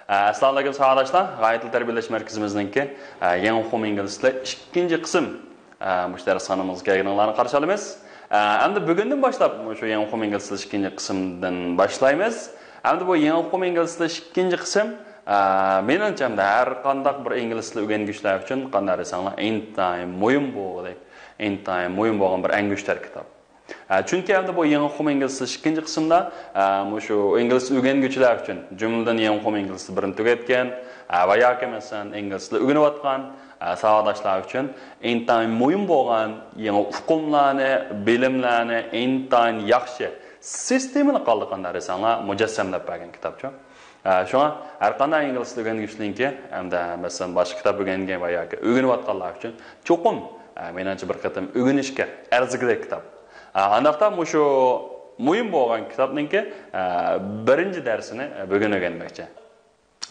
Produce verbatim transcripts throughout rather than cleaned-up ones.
ئەسسالامۇئەلەيكۇم ساۋاقداشلار. غايە تىل تەربىيەلەش مەركىزىمىزنىڭكى، ئە، يېڭى ئۇقۇم ئىنگلىز تىلى ئىككىنچى قىسىم، ئە، مۇشۇ دەرسخانىمىزغا كەلگىنىڭلارنى قارشى ئالىمىز. ئە، ئەمدى بۈگۈندىن باشلاپ مۇشۇ يېڭى ئۇقۇم ئىنگلىز تىلى ئىككىنچى قىسىمدىن باشلايمىز. ئەمدى بۇ يېڭى ئۇقۇم ئىنگلىز تىلى ئىككىنچى قىسىم، ئە، مېنىڭچە، ھەمدە ھەر قانداق بىر ئىنگلىز تىلى ئۆگەنگۈچىلەر ئۈچۈن قانداق دېسەڭلار، ئىنتايىن مۇھىم بولغۇدەك، ئىنتايىن مۇھىم بولغان بىر ئەڭگۈشتەر كىتاب. ئە، چۈنكى ئەمدى بۇ يېڭى ئۇقۇم ئىنگلىز تىلى ئىككىنچى قىسىمدا، ئە، مۇشۇ ئىنگلىز تىلى ئۆگەنگۈچىلەر ئۈچۈن، جۈملىدىن يېڭى ئۇقۇم ئىنگلىز تىلى بىرنى تۈگەتكەن، ئە، ۋە ياكى مەسىلەن ئىنگلىز تىلى ئۆگىنىۋاتقان، ئە، ساۋاقداشلار ئۈچۈن ئىنتايىن مۇھىم بولغان يېڭى ئۇقۇملارنى، بىلىملەرنى ئىنتايىن ياخشى سىستېمىلىق ھالدا قانداق دېسەڭلار مۇجەسسەملەپ بەرگەن كىتابچۇ. ئە، شۇڭا ھەر قانداق ئىنگلىز تىلى ئۆگەنگۈچىنىڭكى ھەمدە مەسىلەن باشقا كىتاب ئۆگەنگەن ۋە ياكى ئۆگىنىۋاتقانلار ئۈچۈن چوقۇم، ئە، مېنىڭچە بىر قېتىم ئۆگىنىشكە ئەرزىگۈدەك كىتاب. ئە، ئانداقتا مۇشۇ مۇھىم بولغان كىتابنىڭكى، ئە، بىرىنچى دەرسىنى، ئە، بۈگۈن ئۆگەنمەكچى.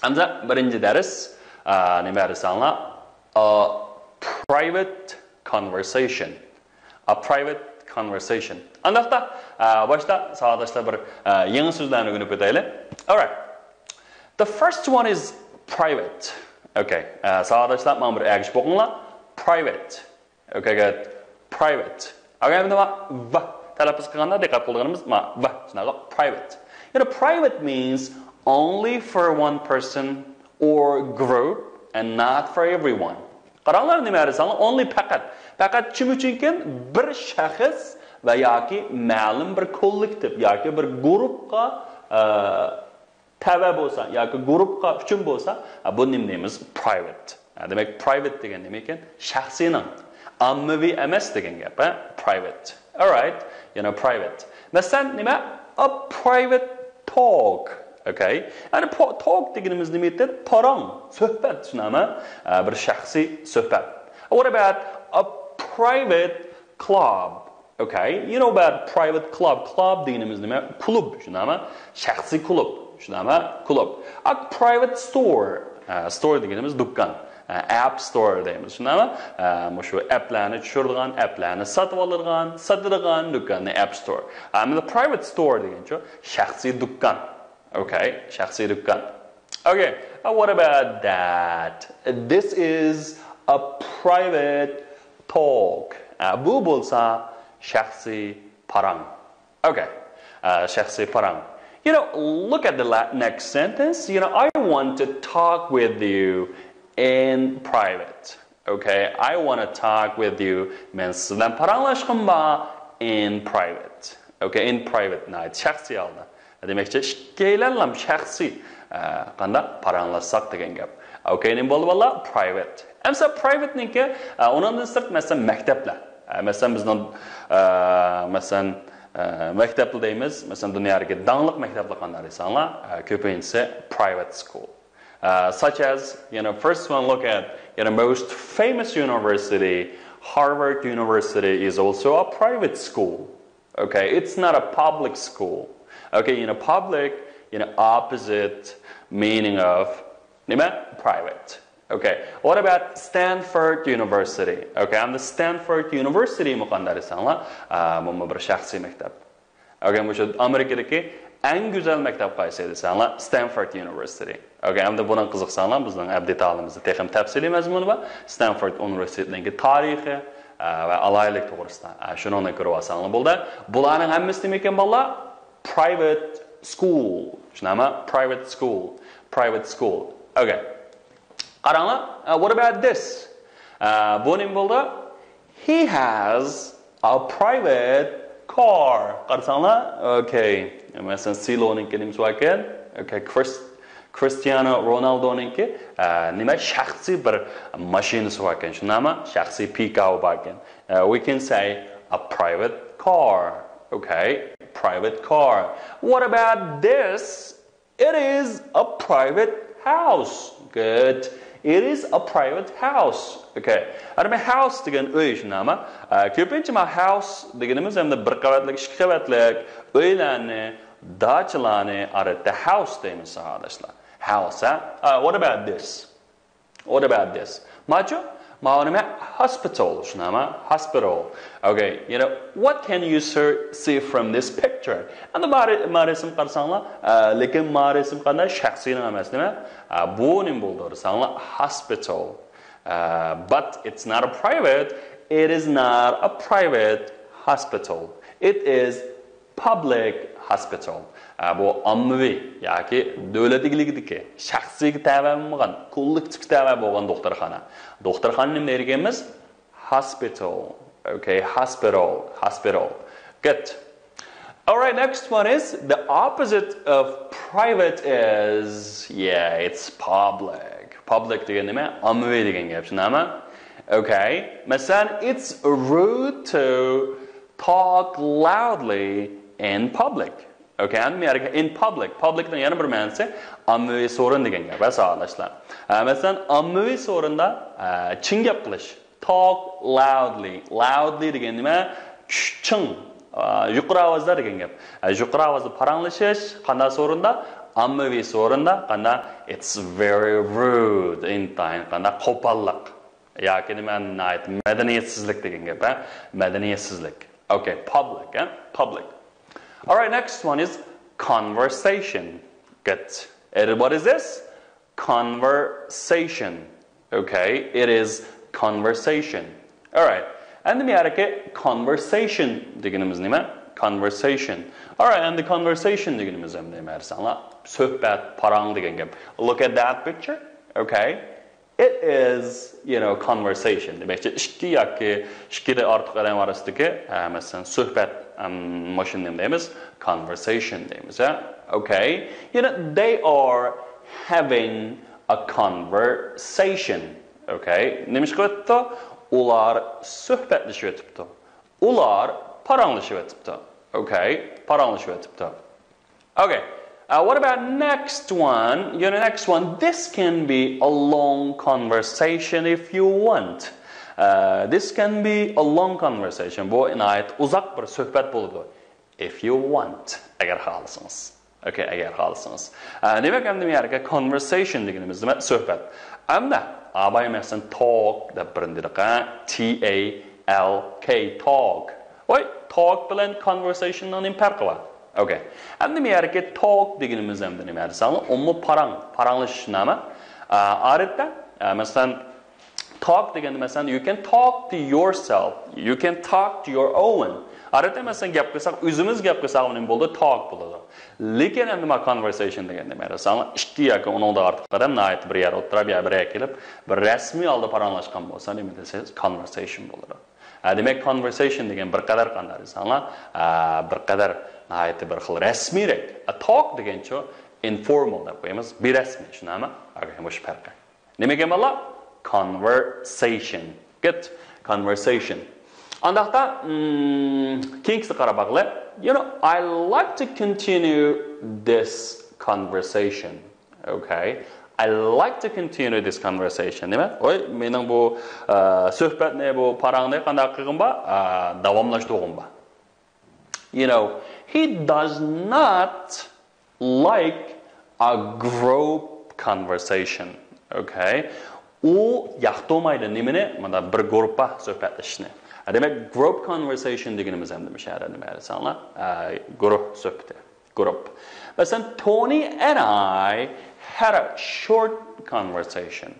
ئەمدى بىرىنچى دەرس، ئە، نېمە دېسەڭلار؟ A private conversation. A private conversation. ئانداقتا، ئە، باشتا ساۋاقداشلار بىر، ئە، يېڭى سۆزلەرنى ئۆگىنىپ ئۆتەيلى. Alright. The first one is private. Okay. ئە، ساۋاقداشلار، ماڭا بىر ئەگىشىپ ئوقۇڭلار. Private. Okay, good. Private. ئەگەر مانا ۋ تەلەپپۇز قىلغاندا دىققەت قىلىدىغىنىمىز مانا ۋ شۇنداق، private. You know, private means only for one person or group and not for everyone. قاراڭلار، نېمە دېسەڭلار، only، پەقەت. پەقەت كىم ئۈچۈنكىن؟ بىر شەخس ۋە ياكى مەلۇم بىر كوللېكتىپ ياكى بىر گۇرۇپقا، ئە، تەۋە بولسا ياكى گۇرۇپقا ئۈچۈن بولسا، ئە، بۇ نېمە دەيمىز؟ Private. ئە، دېمەك، private دېگەن نېمە ئىكەن؟ شەخسىينىڭ، ئاممىۋى ئەمەس دېگەن گەپ، ھە؟ Private. Alright. You know, private. مەسىلەن، نېمە؟ A private talk. Okay. يەنى پو-، talk دېگىنىمىز نېمە ئىدى؟ پاراڭ، سۆھبەت، شۇنداقمۇ؟ ئە، بىر شەخسىي سۆھبەت. What about a private club? Okay. You know about private club. Club دېگىنىمىز نېمە؟ كۇلۇب، شۇنداقمۇ؟ شەخسىي كۇلۇب، شۇنداقمۇ؟ كۇلۇب. A private store. ئە، store دېگىنىمىز دۇكان. ئە، app store دەيمىز، شۇنداقمۇ؟ ئە، مۇشۇ ئەپلەرنى چۈشۈرىدىغان، ئەپلەرنى ساتىۋالىدىغان، ساتىدىغان دۇكاننى app store. ئەمدى private store دېگەنچۇ؟ شەخسىي دۇكان. Okay، شەخسىي دۇكان. Okay, uh, what about that? This is a private talk. ئە، بۇ بولسا شەخسىي پاراڭ. Okay. ئە، شەخسىي پاراڭ. You know, look at the la-, next sentence. You know, I want to talk with you in private. Okay, I want to talk with you. مەن سىز بىلەن پاراڭلاشقۇم بار in private. Okay, in private، ناھايىتى شەخسىي ھالدا. دېمەكچى، ئىككىيلەنلەم شەخسىي، ئە، قانداق پاراڭلاشساق دېگەن گەپ. Okay، نېمە بولدى بالىلار؟ Private. ئەمسە private نىڭكى، ئە، ئۇنىڭدىن سىرت، مەسىلەن، مەكتەپلەر. ئە، مەسىلەن، بىزنىڭ، ئە، مەسىلەن، ئە، مەكتەپلەر دەيمىز. مەسىلەن، دۇنيادىكى داڭلىق مەكتەپلەر قانداق دېسەڭلار، ئە، كۆپىنچىسى private school. Uh, such as, you know, first one, look at, you know, most famous university, Harvard University is also a private school. Okay, it's not a public school. Okay, you know, public, you know, opposite meaning of نېمە؟ Private. Okay, what about Stanford University? Okay, and the Stanford University مۇ قانداق دېسەڭلار، ئە، بۇمۇ بىر شەخسىي مەكتەپ. Okay، مۇشۇ ئامېرىكىدىكى ئەڭ گۈزەل مەكتەپ قايسى دېسەڭلار، Stanford University. Okay، ئەمدى بۇنىڭ قىزىقساڭلار، بىزنىڭ ئەبدى تالىمىزدا تېخىمۇ تەپسىلىي مەزمۇنى بار. Stanford ئۇنىۋېرسىتېتىنىڭكى تارىخى، ئە، ۋە ئالاھىدىلىك توغرىسىدا، ئە، شۇنىڭدىن كۆرۈۋالساڭلار بولدى. بۇلارنىڭ ھەممىسى نېمە ئىكەن، بالىلار؟ Private school. شۇنداقمۇ؟ Private school. Private school. Okay. قاراڭلار. Uh, what about this? ئە، بۇ نېمە بولدى؟ He has a private car. قارىساڭلار، okay. مەسىلەن، سىلونىڭكى نېمىسى بار ئىكەن؟ Okay، كرىس-، كرىستىيانو رونالدونىڭكى، ئە، نېمە، شەخسىي بىر ماشىنىسى بار ئىكەن، شۇنداقمۇ؟ شەخسىي پىكاۋى بار ئىكەن. ئە، we can say a private car. Okay, private car. What about this? It is a private house. Good. It is a private house. Okay. ئەمدى house دېگەن ئۆي، شۇنداقمۇ؟ ئە، كۆپىنچە ما house دېگىنىمىز ئەمدى بىر قەۋەتلىك، ئىككى قەۋەتلىك ئۆيلەرنى، داچىلارنى ئادەتتە house دەيمىز، ساۋاقداشلار. House، ھە؟ ئە، what about this? What about this? ماچۇ، ماۋۇ نېمە؟ Hospital، شۇنداقمۇ؟ Hospital. Okay, you know, what can you sir- see from this picture? ئەمدى ما رە- ما رەسىمگە قارىساڭلار، ئە، لېكىن ما رەسىم قانداق؟ شەخسىينىڭ ئەمەس، نېمە؟ ئە، بۇ نېمە بولىدۇ دېسەڭلار، hospital. ئە، but it's not a private, it is not a private hospital. It is public hospital. ئە، بۇ ئاممىۋى ياكى دۆلەت ئىگىلىكىدىكى، شەخسىيگە تەۋە بولمىغان، كوللېكتىپقا تەۋە بولغان دوختۇرخانا. دوختۇرخانا نېمە دەيدىكەنمىز؟ Hospital. Okay, hospital, hospital. Good. All right, next one is the opposite of private is, yeah, it's public. Public دېگەن نېمە؟ ئاممىۋى دېگەن گەپ، شۇنداقمۇ؟ Okay. مەسىلەن، it's rude to talk loudly in public. Okay, ئەمدى مەيەرگە in public. Public نىڭ يەنە بىر مەنىسى ئاممىۋى سورۇن دېگەن گەپ، ساۋاقداشلار. ئە، مەسىلەن، ئاممىۋى سورۇندا، ئە، چىڭ گەپ قىلىش. Talk loudly. Loudly دېگەن نېمە؟ چىڭ، ئە، يۇقىرى ئاۋازدا دېگەن گەپ. ئە، يۇقىرى ئاۋازدا پاراڭلىشىش قانداق سورۇندا؟ ئاممىۋى سورۇندا. قانداق؟ It's very rude. ئىنتايىن قانداق؟ قوپاللىق. ياكى نېمە؟ ناھايىتى مەدەنىيەتسىزلىك دېگەن گەپ، ھە؟ مەدەنىيەتسىزلىك. Okay, public, ھە؟ Public. All right, next one is conversation. Good. And what is this? Conversation. Okay, it is conversation. All right. ئەمدى مەيەرگە conversation دېگىنىمىز نېمە؟ Conversation. All right, ئەمدى conversation دېگىنىمىز ھەم نېمە دېسەڭلار؟ سۆھبەت، پاراڭ دېگەن گەپ. Look at that picture. Okay. It is, you know, conversation. دېمەكچى، ئىككى ياكى ئىككىدىن ئارتۇق ئادەم ئارىسىدىكى، ئە، مەسىلەن، سۆھبەت، ئەم، مۇشۇنى نېمە دەيمىز؟ Conversation دەيمىز، ھە؟ Okay. You know, they are having a conversation. Okay. نېمە ئىش قىلىۋېتىپتۇ؟ ئۇلار سۆھبەتلىشىۋېتىپتۇ. ئۇلار پاراڭلىشىۋېتىپتۇ. Okay. پاراڭلىشىۋېتىپتۇ. Okay. Uh, what about next one? You know, next one. This can be a long conversation if you want. Uh, this can be a long conversation. بۇ ناھايىتى ئۇزاق بىر سۆھبەت بولىدۇ. If you want. ئەگەر خالىسىڭىز. Okay, ئەگەر خالىسىڭىز. ئە، دېمەك، ئەمدى بۇ يەرگە conversation دېگىنىمىز نېمە؟ سۆھبەت. ئەمدى ئاباي مەسىلەن talk دەپ بىرنى دېدىق، ھە؟ T A L K, talk. ۋاي، talk بىلەن conversation نىڭ نېمە پەرقى بار؟ Okay. ئەمدى بۇ يەردىكى talk دېگىنىمىز ئەمدى نېمە دېسەڭلار، ئومۇمىي پاراڭ، پاراڭلىشىش نامى. ئا، ئادەتتە، ئا، مەسىلەن، talk دېگەندە، مەسىلەن، you can talk to yourself, you can talk to your own. ئادەتتە، مەسىلەن، گەپ قىلساق، ئۆزىمىز گەپ قىلساق، نېمە بولىدۇ؟ Talk بولىدۇ. لېكىن ئەمدى ما conversation دېگەندە، مەسىلەن، ئىككى ياكى ئۇنىڭدىن ئارتۇق ئادەم ناھايىتى بىر يەر ئولتۇرۇپ، يا بىر يەرگە كېلىپ، بىر رەسمىي ھالدا پاراڭلاشقان بولسا، نېمە دېسىز؟ Conversation بولىدۇ. ھە، دېمەك، conversation دېگەن بىر قەدەر قانداق دېسەڭلار، ئە، بىر قەدەر ناھايىتى بىر خىل رەسمىيرەك. ئە، talk دېگەنچۇ informal دەپ قويىمىز، بىرەسمىي، شۇنداقمۇ؟ ئاكا، مۇشۇ پەرقى. نېمە ئىكەن بالىلار؟ Conversation. Good. Conversation. ئانداقتا، مم، كېيىنكىسىگە قاراپ باقىلى. You know, I like to continue this conversation. Okay. I like to continue this conversation. نېمە؟ ۋاي، مېنىڭ بۇ، ئە، سۆھبەتنى، بۇ پاراڭنى قانداق قىلغۇم بار؟ ئە، داۋاملاشتۇرغۇم بار. You know, he does not like a group conversation. Okay. ئۇ ياقتۇرمايدۇ نېمىنى؟ مانا بىر گۇرۇپپا سۆھبەتلىشىشنى. ھە، دېمەك، group conversation دېگىنىمىز ئەمدى مۇشۇ يەردە نېمە دېسەڭلار؟ ئە، گۇرۇھ سۆھبىتى. گۇرۇپ. مەسىلەن، Tony and I had a short conversation.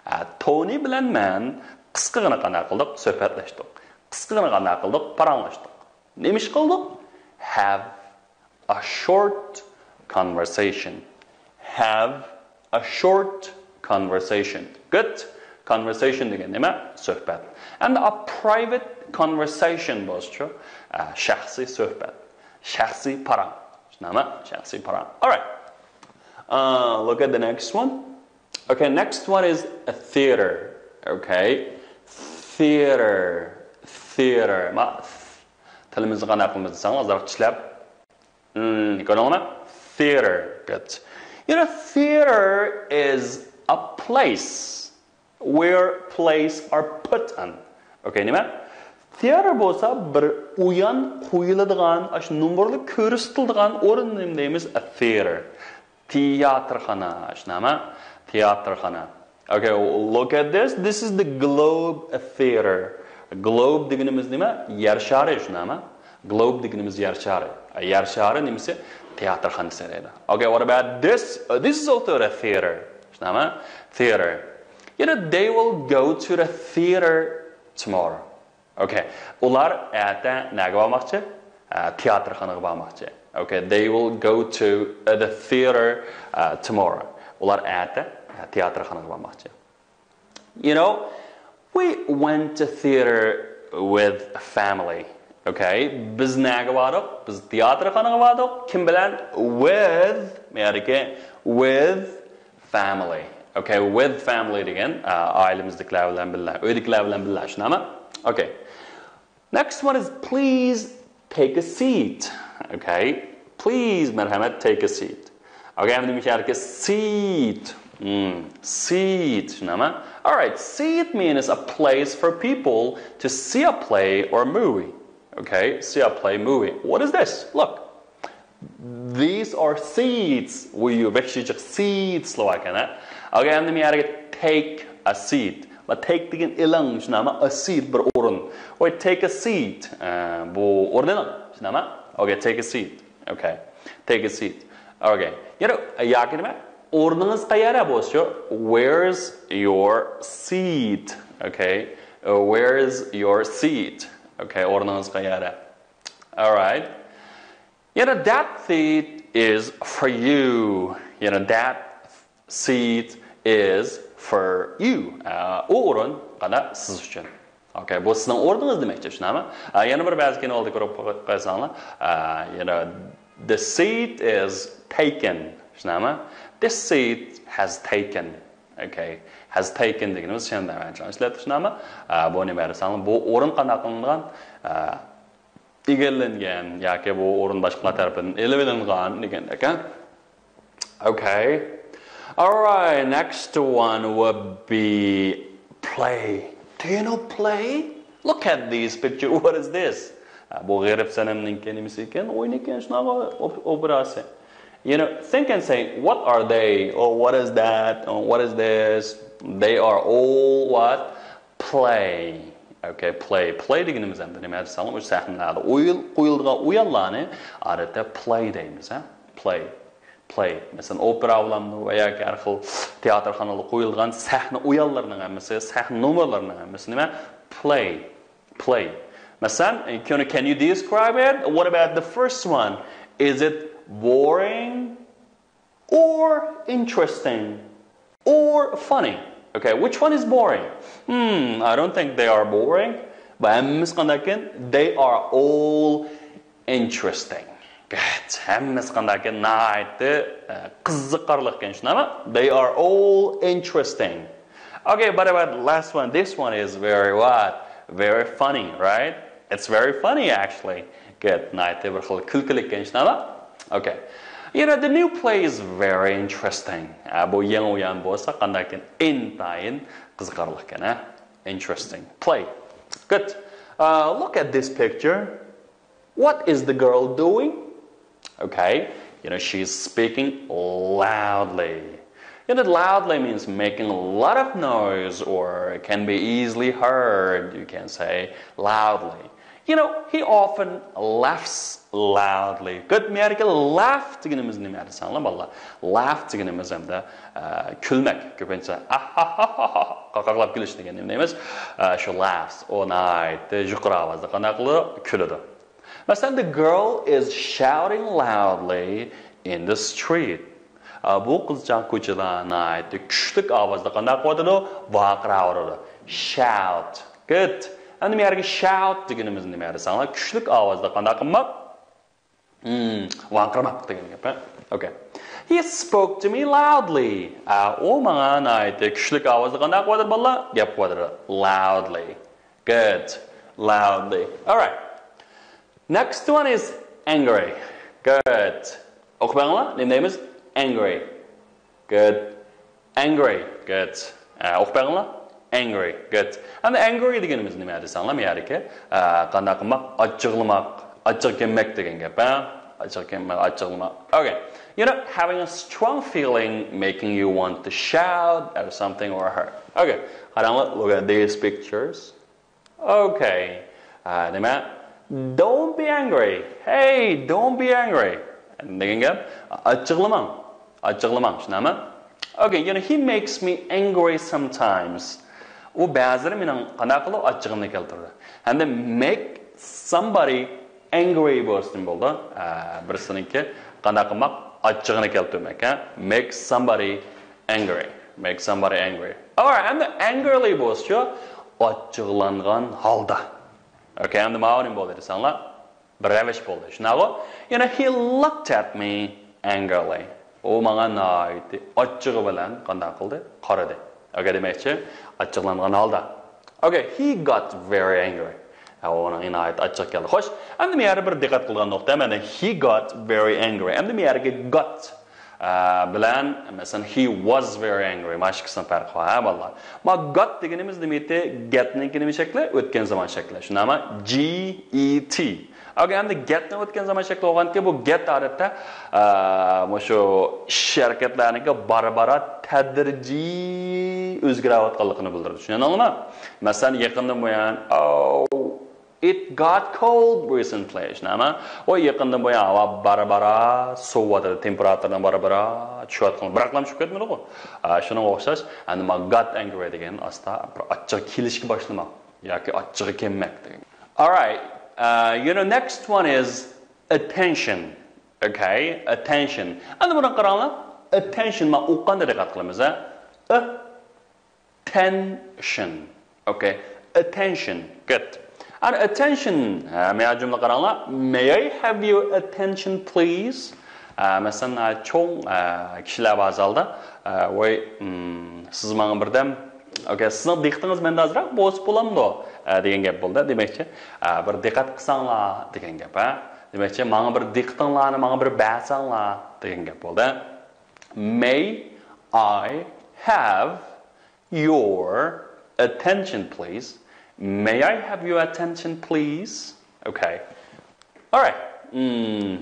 ئە، تونى بىلەن مەن قىسقىغىنا قانداق قىلدۇق؟ سۆھبەتلەشتۇق. قىسقىغىنا قانداق قىلدۇق؟ پاراڭلاشتۇق. نېمە ئىش قىلدۇق؟ Have a short conversation. Have a short conversation. Good. Conversation دېگەن نېمە؟ سۆھبەت. And a private conversation بولسىچۇ؟ ئە، شەخسىي سۆھبەت. شەخسىي پاراڭ. شۇنداقمۇ؟ شەخسىي پاراڭ. All right. Uh, look at the next one. Okay, next one is a theater. Okay. Theater. Theater. ما، تىلىمىزنى قانداق قىلىمىز دېسەڭ، ئازراق چىشلەپ. Hmm, كۆرۈڭلارمۇ؟ Theater. Good. You know, theater is a place where plays are put on. Okay, نېمە؟ تىياتىر بولسا بىر ئويۇن قويۇلىدىغان، ئاشۇ نومۇرلار كۆرسىتىلىدىغان ئورۇن نېمە دەيمىز؟ A theater. تىياتىرخانا، شۇنداقمۇ؟ تىياتىرخانا. Okay, look at this. This is the Globe Theatre. Globe دېگىنىمىز نېمە؟ يەر شارى، شۇنداقمۇ؟ Globe دېگىنىمىز يەر شارى. يەر شارى نېمىسى؟ تىياتىرخانىسى دەيدۇ. Okay, what about this? Uh, this is also a theatre. شۇنداقمۇ؟ Theatre. You know, they will go to the theatre tomorrow. Okay. ئۇلار ئەتە نەگە بارماقچى؟ ئە، تىياتىرخانىغا بارماقچى. Okay, they will go to, uh, the theatre, uh, tomorrow. ئۇلار ئەتە، ئە، تىياتىرخانىغا بارماقچى. You know, we went to theatre with family. Okay, بىز نەگە باردۇق؟ بىز تىياتىرخانىغا باردۇق. كىم بىلەن؟ With، مەيەردىكى with family. Okay, with family دېگەن، ئە، ئائىلىمىزدىكىلەر بىلەن بىللە، ئۆيدىكىلەر بىلەن بىللە، شۇنداقمۇ؟ Okay. Next one is please take a seat. Okay. Please، مەرھەمەت، take a seat. Okay, ئەمدى مۇشۇ يەردىكى seat. Hmm, seat، شۇنداقمۇ؟ All right, seat means a place for people to see a play or movie. Okay, see a play, movie. What is this? Look. These are seats. ۋۇي، بەك شىجىق seats لار ئىكەن، ھە؟ Okay, ئەمدى مەن يەرگە take a seat. ۋە take دېگەن ئېلىڭ، شۇنداقمۇ؟ A seat، بىر ئورۇن. ۋە take a seat. ئە، بۇ ئورۇن ئېلىڭ، شۇنداقمۇ؟ Okay, take a seat. Okay. Take a seat. Okay. يەنە ياكى نېمە؟ ئورنىڭىز قەيەردە بولسا، where's your seat? Okay. Uh, where's your seat? Okay, ئورنىڭىز قەيەردە؟ All right. يەنە that seat is for you. يەنە that seat is for you. ئە، ئۇ ئورۇن قانداق؟ سىز ئۈچۈن. Okay, بۇ سىزنىڭ ئورنىڭىز دېمەكچى، شۇنداقمۇ؟ ئە، يەنە بىر بەزى كىنولاردا كۆرۈپ قويساڭلار، ئە، you know, the seat is taken. شۇنداقمۇ؟ This seat has taken. Okay. Has taken دېگىنىمىز شۇنداق ئىشلەتتۇق، شۇنداقمۇ؟ ئە، بۇ نېمە دېسەڭلار، بۇ ئورۇن قانداق قىلىنغان؟ ئە، ئىگىلەنگەن ياكى بۇ ئورۇن باشقىلار تەرىپىدىن ئېلىۋېلىنغان دېگەن ئىكەن. Okay. All right, next one would be play. Do you know play? Look at this picture. What is this? بۇ غېرىب سەنەمنىڭكى نېمىسى ئىكەن؟ ئويۇن ئىكەن، شۇنداق ئوبرازى. You know, think and say, what are they? Or what is that? Or what is this? They are all what? Play. Okay, play. Play دېگىنىمىز ئەمدى نېمە دېسەڭلار، مۇشۇ سەھنىلەردە ئويۇل-، قويۇلىدىغان ئويۇنلارنى ئادەتتە play دەيمىز، ھە؟ Play. Play. مەسىلەن، ئوپېرا بولامدۇ ۋە ياكى ھەر خىل تىياتىرخانىلاردا قويۇلغان سەھنە ئويۇنلىرىنىڭ ھەممىسى، سەھنە نومۇرلىرىنىڭ ھەممىسى نېمە؟ Play. Play. مەسىلەن، can you describe it? What about the first one? Is it boring? Or interesting, or funny. Okay, which one is boring? Hmm, I don't think they are boring. بۇ ھەممىسى قانداقكەن؟ They are all interesting. Good. ھەممىسى قانداقكەن؟ ناھايىتى، ئە، قىزىقارلىقكەن، شۇنداقمۇ؟ They are all interesting. Okay, but about the last one. This one is very what? Very funny, right? It's very funny, actually. Good. ناھايىتى بىر خىل كۈلكىلىككەن، شۇنداقمۇ؟ Okay. You know, the new play is very interesting. ئە، بۇ يېڭى ئويۇن بولسا قانداقكەن؟ ئىنتايىن قىزىقارلىقكەن، ھە؟ Interesting. Play. Good. Uh, look at this picture. What is the girl doing? Okay. You know, she's speaking loudly. You know, loudly means making a lot of noise or can be easily heard. You can say loudly. You know, he often laughs loudly. Good. مەيەردىكى laugh دېگىنىمىز نېمە دېسەڭلار، بالىلار؟ Laugh دېگىنىمىز ئەمدى، ئە، كۈلمەك. كۆپىنچە قاقاقلاپ كۈلۈش دېگەن نېمە دەيمىز؟ ئە، شۇ laughs. ئۇ ناھايىتى يۇقىرى ئاۋازدا قانداق قىلىدۇ؟ كۈلىدۇ. مەسىلەن، the girl is shouting loudly in the street. ئە، بۇ قىزچاق كوچىدا ناھايىتى كۈچلۈك ئاۋازدا قانداق قىلىۋاتىدۇ؟ ۋارقىراۋاتىدۇ. Shout. Good. ئەمدى بۇ يەرگە shout دېگىنىمىز نېمە دېسەڭلار؟ كۈچلۈك ئاۋازدا قانداق قىلماق؟ Hmm، ۋارقىرىماق دېگەن گەپ، ھە؟ Okay. He spoke to me loudly. ئە، ئۇ ماڭا ناھايىتى كۈچلۈك ئاۋازدا قانداق قىلىۋاتىدۇ، بالىلار؟ گەپ قىلىۋاتىدۇ. Loudly. Good. Loudly. All right. Next one is angry. Good. ئوقۇپ بېقىڭلار، نېمە دەيمىز؟ Angry. Good. Angry. Good. ئە، ئوقۇپ بېقىڭلار. Angry. Good. ئەمدى angry دېگىنىمىز نېمە دېسەڭلار، مەيەردىكى، ئە، قانداق قىلماق؟ ئاچچىقلىماق. ئاچچىقى كەلمەك دېگەن گەپ، ھە؟ ئاچچىقى كەلمەك، ئاچچىقلىماق. Okay. You know, having a strong feeling making you want to shout or something or her. Okay, قاراڭلار, look at these pictures. Okay. ئە، نېمە؟ Don't be angry. Hey, don't be angry. دېگەن گەپ. ئاچچىقلىماڭ. ئاچچىقلىماڭ، شۇنداقمۇ؟ Okay, you know, he makes me angry sometimes. ئۇ بەزىلىرى مېنىڭ قانداق قىلىدۇ؟ ئاچچىقىمنى كەلتۈرىدۇ. ھەمدە make somebody angry بولسۇن بولىدۇ. ئە، بىرسىنىڭكى قانداق قىلماق؟ ئاچچىقىنى كەلتۈرمەك، ھە؟ Make somebody angry. Make somebody angry. Alright, ئەمدى angrily بولسىچۇ؟ ئاچچىقلانغان ھالدا. Okay, ئەمدى ماۋۇ نېمە بولدى دېسەڭلار؟ بىر رەۋىش بولدى. شۇنداقغۇ؟ You know, he looked at me angrily. ئۇ ماڭا ناھايىتى ئاچچىقى بىلەن قانداق قىلدى؟ قارىدى. Okay، دېمەكچى، ئاچچىقلانغان ھالدا. Okay, he got very angry. ھە، ئۇنىڭ ناھايىتى ئاچچىقى كەلدى. خوش، ئەمدى بۇ يەردە بىر دىققەت قىلىدىغان نۇقتا، مانا he got very angry. ئەمدى بۇ يەردىكى got، ئە، بىلەن، مەسىلەن، he was very angry. مانا ئىككىسىنىڭ پەرقى بار، ھە، بالىلار. ما got دېگىنىمىز نېمە ئىدى؟ Get نىڭكى نېمە شەكلى؟ ئۆتكەن زامان شەكلى. شۇنداقمۇ؟ G E T. ئاگە، ئەمدى get نىڭ ئۆتكەن زامان شەكلى بولغانكى، بۇ get ئادەتتە، ئە، مۇشۇ ئىش ھەرىكەتلەرنىڭكى بارا-بارا تەدرىجىي ئۆزگىرىۋاتقانلىقىنى بىلدۈرىدۇ. چۈشىنىڭلارمۇ؟ مەسىلەن، يېقىندىن بۇيان، "Oh, it got cold recently." شۇنداقمۇ؟ ئۇ يېقىندىن بۇيان ھاۋا بارا-بارا سوۋۇۋاتىدۇ، تېمپېراتۇرىنىڭ بارا-بارا چۈشۈۋاتقان، بىراقلا چۈشۈپ كەتمىدىغۇ. ئە، شۇنىڭغا ئوخشاش، ئەمدى ما got angry دېگەن ئاستا بىر ئاچچىق كېلىشكە باشلىماق ياكى ئاچچىقى كەممەك دېگەن. Alright. Uh, you know, next one is attention. Okay, attention. ئەمدى بۇنى قاراڭلار. Attention، ما ئوقۇغاندا دىققەت قىلىمىز، ھە؟ Attention. Okay, attention. Good. And attention، ھە، مانا جۈملە قاراڭلار. May I have your attention, please? ئە، مەسىلەن، ئە، چوڭ، ئە، كىشىلەر بار زالدا، ئە، ۋاي، مم، سىز ماڭا بىردەم، okay، سىزنىڭ دىققىتىڭىز مەندە ئازراق بولسا بولامدۇ؟ ئە، دېگەن گەپ بولدى. دېمەكچى، ئە، بىر دىققەت قىلساڭلار دېگەن گەپ، ھە؟ دېمەكچى، ماڭا بىر دىققىتىڭلارنى ماڭا بىر بەرسەڭلار دېگەن گەپ بولدى. May I have your attention, please? May I have your attention, please? Okay. All right. Hmm.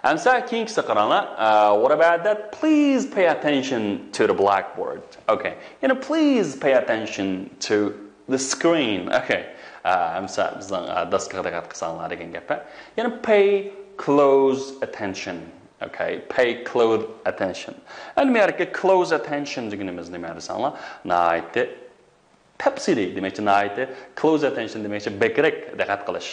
ئەمسە كېيىنكىسىگە قاراڭلار. Uh, what about that? Please pay attention to the blackboard. Okay. You know, please pay attention to the screen. Okay. Uh, ئەمسە بىزنىڭ، uh, داسكىغا دىققەت قىلساڭلار دېگەن گەپ. You know, pay close attention. Okay, pay close attention. ئەمدى بۇ يەردىكى close attention دېگىنىمىز نېمە دېسەڭلار؟ ناھايىتى تەپسىلىي دېمەكچى، ناھايىتى close attention دېمەكچى، بەكرەك دىققەت قىلىش.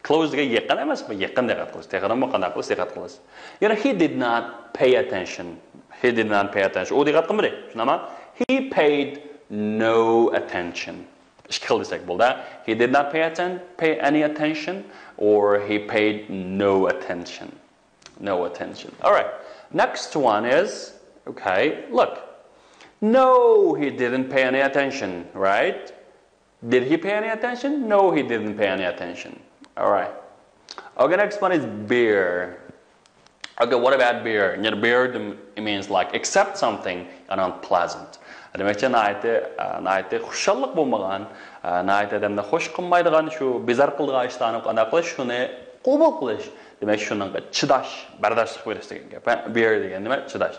Close دېگەن يېقىن ئەمەس، بۇ يېقىن دىققەت قىلىش. تېخىمۇ قانداق قىلىش، دىققەت قىلىش. You know, he did not pay attention. He did not pay attention. ئۇ دىققەت قىلمىدى. شۇنداقمۇ؟ He paid no attention. ئىككى خىل دېسەك بولدى. He did not pay atten-, pay any attention, or he paid no attention. No attention. All right. Next one is, okay, look. No, he didn't pay any attention, right? Did he pay any attention? No, he didn't pay any attention. All right. Okay, next one is beer. Okay, what about beer? You know, beer, the, it means, like, accept something and unpleasant. دېمەكچى، ناھايىتى، ئە، ناھايىتى خۇشاللىق بولمىغان، ئە، ناھايىتى ئادەمنى خوش قىلمايدىغان، شۇ بىزار قىلىدىغان ئىشلارنى قانداق قىلىش، شۇنى قوبۇل قىلىش. دېمەك، شۇنىڭغا چىداش، بەرداشلىق بېرىش دېگەن گەپ. ھە؟ Bear دېگەن نېمە؟ چىداش.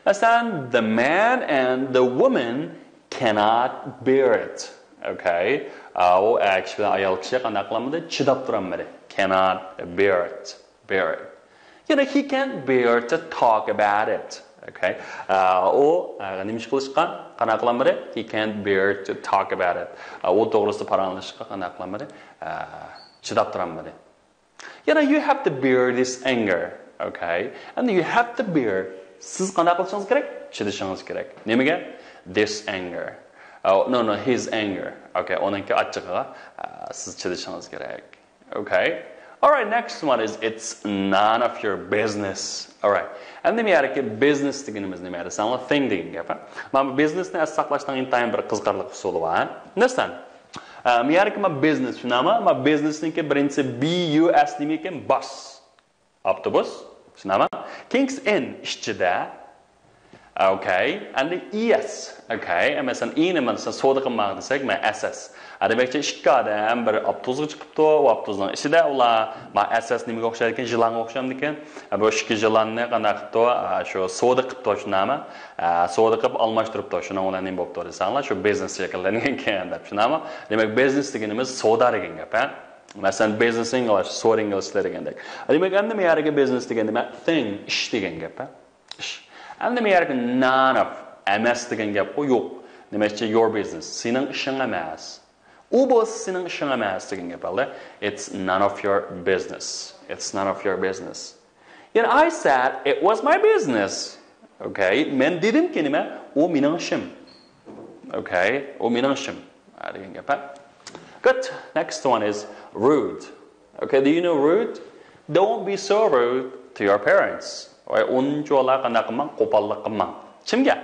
مەسىلەن، the man and the woman cannot bear it. Okay. ئە، ئۇ ئەر كىشى بىلەن ئايال كىشى قانداق قىلالمىدى؟ چىداپ تۇرالمىدى. Cannot bear it. Bear it. You know, he can't bear to talk about it. Okay. ئە، ئۇ، ئە، نېمە ئىش قىلىشقا قانداق قىلالمىدى؟ He can't bear to talk about it. ئە، ئۇ توغرىسىدا پاراڭلىشىشقا قانداق قىلالمىدى؟ ئە، چىداپ تۇرالمىدى. You know, you have to bear this anger. Okay. And you have to bear. سىز قانداق قىلىشىڭىز كېرەك؟ چىدىشىڭىز كېرەك. نېمىگە؟ This anger. Oh, no, no, his anger. Okay, ئۇنىڭكى ئاچچىقىغا، ئە، سىز چىدىشىڭىز كېرەك. Okay. All right, next one is it's none of your business. All right. ئەمدى بۇ يەردىكى business دېگىنىمىز نېمە دېسەڭلار؟ Thing دېگەن گەپ، ھە؟ مانا بۇ business نى ئەس ساقلاشنىڭ ئىنتايىن بىر قىزىقارلىق ئۇسۇلى بار، ھە؟ مەسىلەن، ئە، بۇ يەردىكى مانا business، شۇنداقمۇ؟ مانا business نىڭكى بىرىنچىسى B U S نېمە ئىكەن؟ Bus. ئاپتوبۇس. شۇنداقمۇ؟ كېيىنكىسى in، ئىچىدە. Okay, and the E S. Okay, مەسىلەن، ئىنى مەسىلەن سودا قىلماق دېسەك، مەن S S. ھە، دېمەكچى، ئىككى ئادەم بىر ئاپتوبۇسقا چىقىپتۇ، ئۇ ئاپتوبۇسنىڭ ئىچىدە ئۇلار، ما S S نېمىگە ئوخشايدىكەن؟ يىلانغا ئوخشامدىكەن؟ ھە، بۇ ئىككى يىلاننى قانداق قىپتۇ؟ ھە، شۇ سودا قىپتۇ، شۇنداقمۇ؟ ھە، سودا قىپ ئالماشتۇرۇپتۇ، شۇنىڭ بىلەن نېمە بوپتۇ دېسەڭلار، شۇ بىزنېس شەكىللەنگەنكەن دەپ، شۇنداقمۇ؟ دېمەك، بىزنېس دېگىنىمىز سودا دېگەن گەپ، ھە؟ مەسىلەن، business English، سودا ئىنگلىزچە دېگەندەك. دېمەك، ئەمدى مەيەرگە بىزنېس دېگەن نېمە؟ Thing، ئىش دېگەن گەپ، ھە؟ ئىش. ئەمدى مەيەرگە none of، ئەمەس دېگەن گەپقۇ، يوق. دېمەكچى، your business، سېنىڭ ئىشىڭ ئەمەس. ئۇ بولسا سېنىڭ ئىشىڭ ئەمەس دېگەن گەپ ھالدا. It's none of your business. It's none of your business. يەنى I said it was my business. Okay، مەن دېدىمكى نېمە؟ ئۇ مېنىڭ ئىشىم. Okay، ئۇ مېنىڭ ئىشىم. ھە، دېگەن گەپ، ھە؟ Good. Next one is rude. Okay, do you know rude? Don't be so rude to your parents. ۋاي، ئۇنچىۋالا قانداق قىلماڭ، قوپاللىق قىلماڭ. كىمگە؟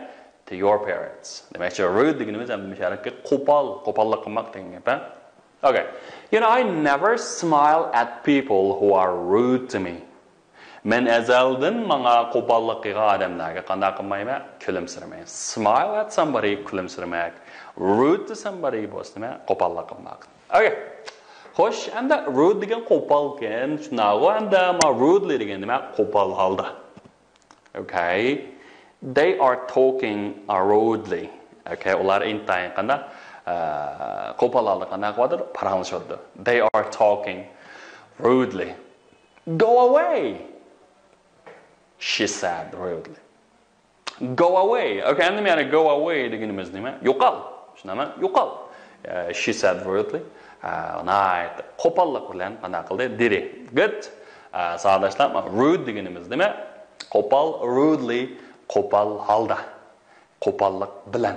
To your parents. دېمەكچى، rude دېگىنىمىز ھەم مۇشۇ يەردىكى قوپال، قوپاللىق قىلماق دېگەن گەپ، ھە؟ Okay. You know, I never smile at people who are rude to me. مەن ئەزەلدىن ماڭا قوپاللىق قىلغان ئادەملەرگە قانداق قىلمايمەن؟ كۈلۈمسىرىمەي. Smile at somebody، كۈلۈمسىرىمەك. Rude to somebody بولسا نېمە؟ قوپاللىق قىلماق. Okay. خوش، ئەمدى rude دېگەن قوپالكەن، شۇنداقغۇ؟ ئەمدى ما rudely دېگەن نېمە؟ قوپال ھالدا. Okay. They are talking rudely. Okay، ئۇلار ئىنتايىن قانداق، ئە، قوپال ھالدا قانداق قىلىۋاتىدۇ؟ پاراڭلىشىۋاتىدۇ. They are talking rudely. Go away, she said rudely. Go away. Okay، ئەمدى يەنى go away دېگىنىمىز نېمە؟ يوقال. شۇنداقمۇ؟ يوقال. ئە، she said rudely. ئە، ناھايىتى قوپاللىق بىلەن قانداق قىلدى؟ دېدى. Good. ئە، ساۋاقداشلار، rude دېگىنىمىز نېمە؟ قوپال، rudely، قوپال ھالدا. قوپاللىق بىلەن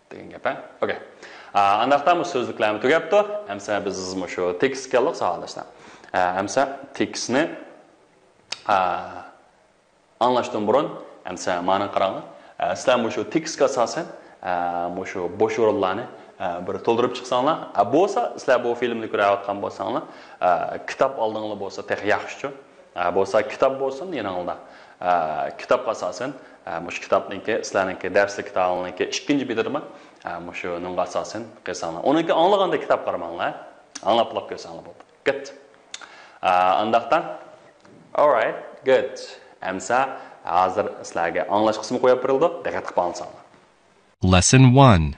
دېگەن گەپ، ھە؟ Okay. ئە، ئانداقتا بۇ سۆزلۈكلەرمۇ تۈگەپتۇ. ئەمسە بىز مۇشۇ تېكىستكە كەلدۇق، ساۋاقداشلار. ئە، ئەمسە تېكىستنى، ئە، ئاڭلاشتىن بۇرۇن، ئەمسە مانا قاراڭلار. ئە، سىلەر مۇشۇ تېكىستكە ئاساسەن، ئە، مۇشۇ بوش ئورۇنلارنى، ئە، بىر تولدۇرۇپ چىقساڭلار. ئە، بولسا سىلەر بۇ فىلىمنى كۆرۈۋاتقان بولساڭلار، ئە، كىتاب ئالدىڭلار بولسا تېخى ياخشىچۇ. ئە، بولسا كىتاب بولسۇن يېنىڭلاردا. ئە، كىتابقا ئاساسەن، ئە، مۇشۇ كىتابنىڭكى، سىلەرنىڭكى دەرسلىك كىتابىڭلارنىڭكى ئىككىنچى بېتىدىمۇ، ئە، مۇشۇنىڭغا ئاساسەن قىلساڭلار. ئۇنىڭكى ئاڭلىغاندا كىتاب قارىماڭلار. ئاڭلاپلا كۆرسەڭلار بولدى. Good. ئە، ئانداقتا. Alright, good. ئەمسە ھازىر سىلەرگە ئاڭلاش قىسمى قويۇپ بېرىلىدۇ. دىققەت قىلىپ ئاڭلىساڭلار. Lesson one.